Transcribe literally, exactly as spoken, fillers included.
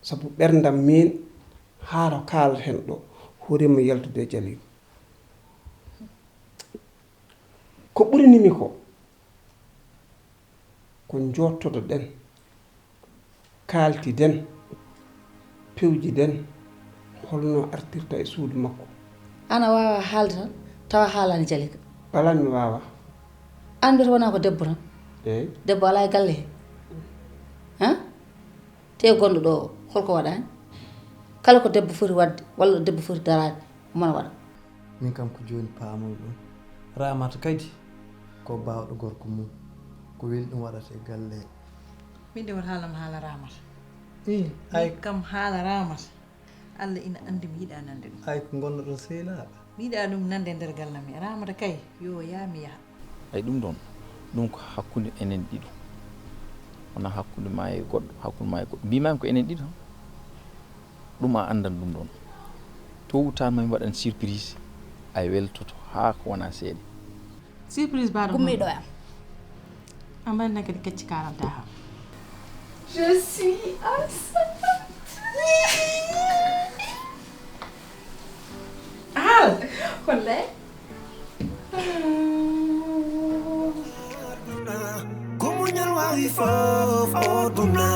Sabu ɓerndam miin, haala kaalten ɗo, hoorima yaltude e Jaliilu. Ko ɓurinimi ko, ko njooɗtoɗen, kaaltiden, pewjiden holno artirta e suudu makko. Aan a waawaa haalde tan, tawa haalaani Jaliilu. Alaa mi waawaa. Aan mbiyata wonaa ko debbo tan? Eey. Debbo alaa e galle he? Haa? Te gonɗo ɗo o, holko waɗaani? Kala ko debbo foti waɗde, walla ɗo debbo foti daraade, omo waɗa. Min kam ko jooni paamoy ɗum. Raamata kadi ko baawɗo gorko mum. Ko weli ɗum waɗata e galle he. Min de wata haalam haala Raamata. Ih, ay. Min kam haala Raamata. Allah ina anndi mi yiɗaa nande ɗum. Ay ko ngonnoɗon sehilaaɓe. Mi yiɗaa ɗum nande e nder galle am. Raamata kay, yo yaa mi yaha. Ay ɗum ɗoon, ɗum ko hakkunde enen ɗiɗo. Wonaa hakkunde maa e goɗɗo, hakkunde maa e goɗɗo. Mbiimaami ko enen ɗiɗo tan. Ɗum a anndan ɗum ɗoon. Tôt ou tard ma mi waɗan surprise, a weltoto haa ko wonaa seeɗa. Surprise baaɗo. Gummiiɗo e am. Amay nagari kecci kalanta ham. Je suis enceinte. Haal. Holle. Ko muñal waawi fof o duna.